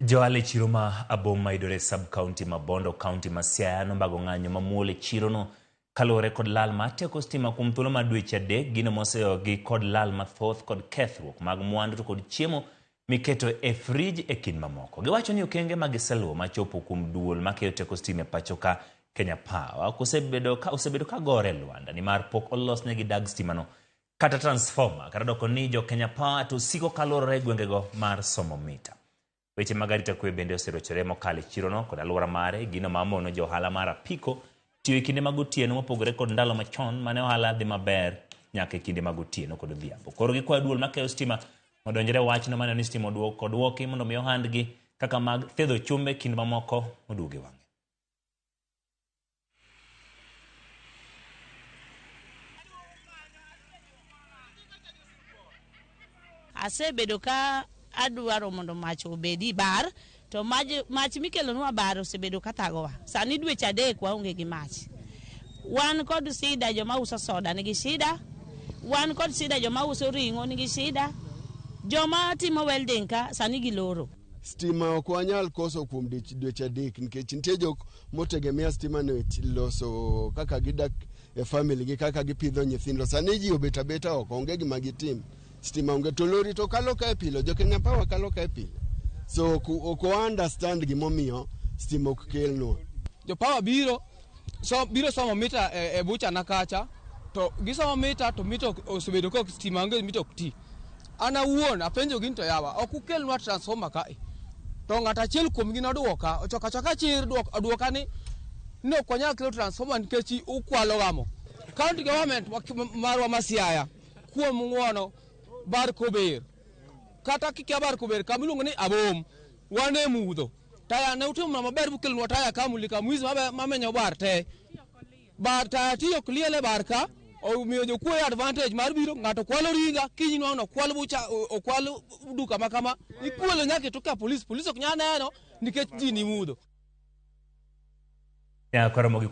Johala e chiro ma Abom mayudore e sub county ma Bondo, county ma Siaya nombago ng'anyo mamuol e chirono kaluwore kod lal mar teko stima kuom thuolo mar dweche adek, gino moseyogi kod lal mathoth kod kethruok mag mwandu to kod chiemo miketo e frij e kind mamoko. Giwacho ni okenge ma giseluwo machopo kuom duol makeyo teko stima e pachoka Kenya Power osebedo ka gore e lwanda nimar pok olosnegi dag stimano kata transformer kata doko ni jo Kenya Power to siko kaluorore e gwengego mar somo mita. Weche mag arita kwe bende oserochore mokalo e chirono kod alwora mare, gino ma mono jo ohala mar apiko tiyo e kinde mag otieno mopogore kod ndalo machon mane ohala dhi maber nyaka e kinde mag otieno kod odhiambo. Koro gikwayo duol makeyo stima odonjre wachno maneno ni stima oduoki mondo mi ohandgi kaka mag thedho chumbe kind mamoko oduog e wang'e. Asebedo ka adwaro mondo mach obedi bar to maj, mach mikelonwa bar osebedo ka thagowa. Sani dweche adek waonge gi mach. Wan kod sida joma uso soda nigi shida, wan kod sida joma uso ring'o nigi shida, joma timo welding ka sani giloro. Stima ok wanyal koso kuom dweche adek nikech nitie jok motegemea stima no e loso kaka gidak e family gi kaka gipidho nyithindo. Sani ji obet abeta oko, onge gima gitim. Stima onge to lori to kalo kae pile, jo Kenya Power kalo kae pile. So ok wa understand gimomiyo stima ok kelnwa. Jo power biro so, biro somo mita e bucha na kacha to gisomo mita to mita osebedo ka stima onge mita ok ti. An awuon apenjo gi ni to yawa ok ukelnwa transformer kae. To ng'at achiel kuomgi nodwoka, ochoka achoka chir odwoka ni ni ok wanyal kelo transformer nikech ukwalo ga mo. County government marwa ma Siaya kuom ng'uono bar kober kata kikia bar kober kama iluongo ni Abom wan e mudho. Taya ne utimo maber bukelonwa taya ka mulika mwizi mamenyo bar te. Bar taya tiyo ok liel e bar ka omiyo jokuoye advantage mar biro ng'ato kwalo ringa kiny nwang'o okwal bucha okwal duka ma kama ikuelo nyaka ituka polis polis ok nyal neno nikech ji ni mudho. Nyaka koro mogi.